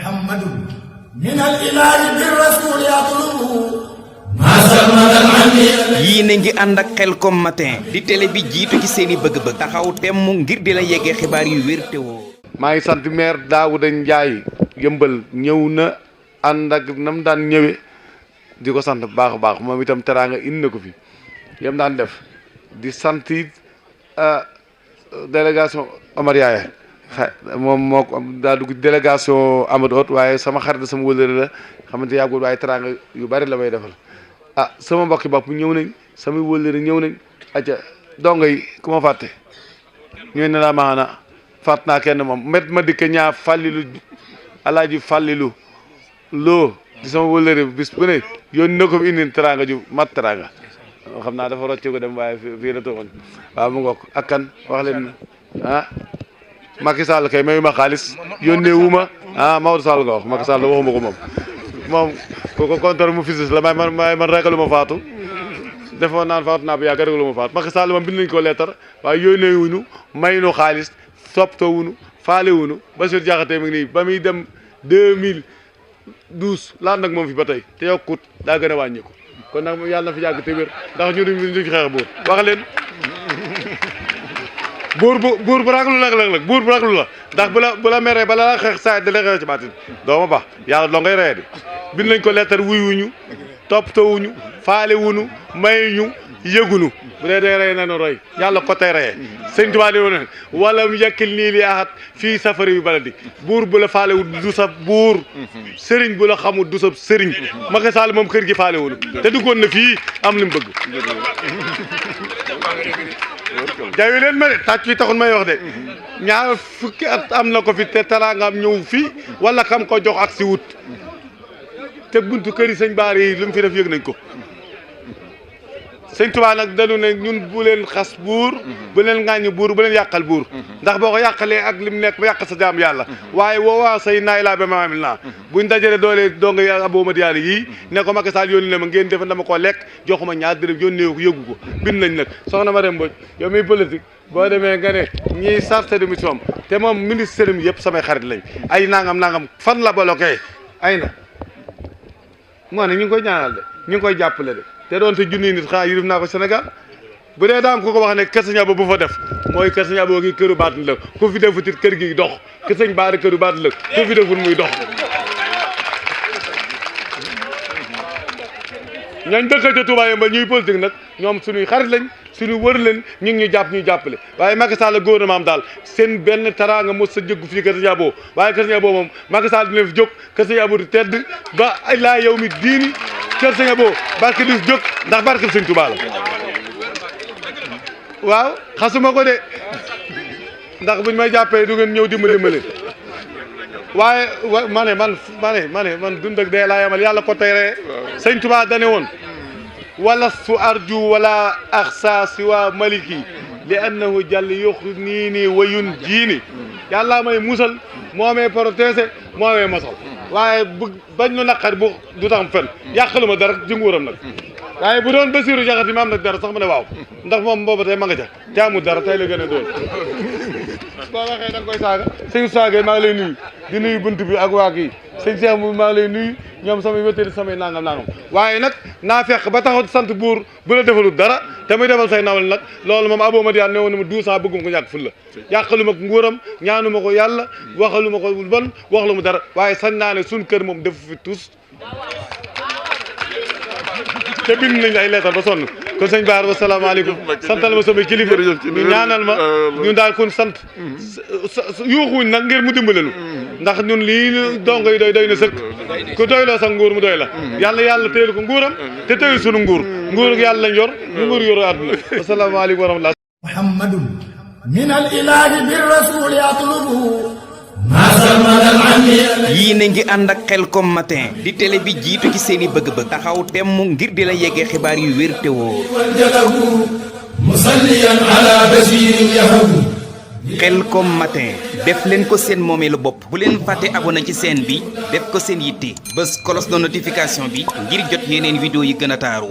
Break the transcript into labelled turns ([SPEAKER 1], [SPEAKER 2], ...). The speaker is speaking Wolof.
[SPEAKER 1] محمد من الإله بالرسول يطلب
[SPEAKER 2] yéen a ngi ànd ak Khelcom matin di télé bi jiitu ci seeni bëgg-bëgg taxaw temm ngir di la yeggee xibaar yu wér te woo.
[SPEAKER 3] maa ngi sant maire Daouda Ndiaye yëmbal ñëw na ànd ak nam daan ñëwee di ko sant bu baax a baax moom itam teraanga indi na ko fi yam daan def di sant it délégation Omar Yaye moom moo ko daa dugg délégation Amadou Hott waaye sama xarit sama wëllëre la xamante yàggul waaye teraanga yu bari la may defal sama mbokki bopp ñëw nañ samay wëllëre ñëw nañ aca dongo yi ku ma fàtte ñooy ne laa maana fàtt naa kenn moom ma dikk ñaa fàllilu alaaji fàllilu loo di sama wëllëre bis bu ne yónni na ko fi indi teraanga ju mat teraanga xam naa dafa rocce ko dem waaye fii la toogoon waaw mu ngoog ak kan wax leen Macky Sall kay mayu ma xaalis yónnee wu ma Maodo Sall nga wax Macky Sall waxuma ko moom kooku kontor mu fisis la man rekalu ma faatu defoon naan faatu naa bu yàgg rekalu ma faatu Macky Sall moom bind nañ ko lettre waaye yónnee wuñu may nu xaalis sopptoo wuñu faale wuñu Bassirou Diakhaté mi ngi nii ba muy dem 2012 laan nag moom fi ba tey te yokkut daa gën a wàññeeku kon nag yàlla na fi yàgg te wér ndax ñu duñ fi xeex buur wax leen buur bu raglu nag buur bu raglu la ndax bu la meree bala la xeex saa da lay xeex ci baatin doo ma baax yàlla doo ngay reye di bind nañ ko lettre wuy wuñu toppatoo wuñu faale wuñu may ñu yëgunu bu dee day rey nanu roy yàlla ko tey reyee sëñ Tuubaa di woon wala mu yekkil nii li ahat fii safari yu baladi buur bu la faale wu du sa buur sëriñ bu la xamul du sa sëriñ Macky Sall moom kër gi faale wuñu te duggoon na fii am li mu bëgg jawi leen ma de tàcc yi taxul may wax de ñaar fukki at am na ko fi te teraangaam ñëw fii wala kam ko jox ak si wut te buntu kër yi sëñ baar yi lu mu fi def yëg nañ ko sëñ Tuubaa nag dañu ne ñun bu leen xas buur bu leen ŋàññi buur bu leen yàqal buur ndax boo ko yàqalee ak li mu nekk ba yàq sa jaam yàlla waaye woowaa say naay laa ba maamil naa buñ dajale doole donga y aboomat yàlla yii ne ko Macky Sall yónni ne ma ngeen defe dama koo lekk joxuma ñaar dërëm yónnee ko yëgu ko bind nañ nag soxna Marème Mbodj yow miy politique boo demee nga ne ñiy chargé de mission te moom ministère mi yëpp samay xarit lañ ay nangam fan la bloqué ay na moo ne ñu ngi koy ñaanal de ñu ngi koy jàppale de te doon te junniy nit xanaa yërëm naa ko Sénégal bu dee daam ku ko wax ne kër Sëñ Abo bu fa def mooy kër Sëñ Abo gi këru baatin la ku fi defut it kër gi dox kër Sëñ Baara këru baatin la ku fi defut muy dox ñooñ dëkkal ca Touba Yembal ñuy politique nag ñoom suñuy xarit lañ suñu wër leen ñu ngi ñu jàpp ñuy jàppale waaye Macky Sall gouvernement am daal seen benn teraanga mos sa jëggu fii kër Sëñ Abo waaye kër Sëñ Abo moom Macky Sall dina fi jóg kër Sëñ Abo di tedd ba laa yow mi diini kër Sëñ Abo barke du jóg ndax barke Sëñ Touba la waaw xasuma ko de ndax buñ may jàppee du ngeen ñëw dimbali waaye ma ne man dund ak dee laa yamal yàlla ko tey ree Sëñ Touba dane woon wala su arju wala axsa siwa maliki li annahu jàll yoxru nii wayun jiini yàlla may musal moo may protégé moo may masal waaye bañ nu naqar bu du tax fen yàqalu ma dara ci nguuram nag waaye bu doon Bassirou Diakhaté ma am nag dara sax ma ne waaw ndax moom booba tey ma nga ca te amul dara tey la gën a doon boo waxee da nga koy saaga sëñ saaga maa ngi lay nuyu di nuyu bunt bi ak waa kii sëñ Cheikh mu maa ngi lay nuyu ñoom samay wéttali samay nangam waaye nag naa fekk ba taxaw sant buur bu la defalul dara te muy defal say nawal nag loolu moom aboomat yàlla ne woon na ma 12 ans bëgguma ko ñàkk ful la yàqalu ma ko nguuram ñaanu ma ko yàlla waxalu ma ko bon waxlu mu dara waaye sañ naa ne suñ kër moom defu fi tous te bind nañ ay leetar ba sonn kon sëñ Baar wa salaamaaleykum santal ma samay kilifa ñu ñaanal ma ñu daal kon sant yuuxuñ nag ngir mu dimbalelu ndax ñun lii dongo yi doy na sëkk ku doyloo sa nguur mu doy la yàlla téyel ko nguuram te téyel sunu nguur yàlla lañ yor ñu nguur yoru àdduna asalaamaaleykum wa rahmatullah
[SPEAKER 1] محمد من الإله بالرسول يطلب
[SPEAKER 2] yéen a ngi ànd ak Khelcom matin di télé bi jiitu ci seeni bëgg-bëgg taxaw temm ngir di la yeggee xibaar yu wér te woo. Khelcom matin def leen ko seen moomeelu bopp bu leen fàtte abonné ci chaîne bi def ko seen yitte bës cloche de notification bi ngir jot yeneen vidéo yi gën a taaru.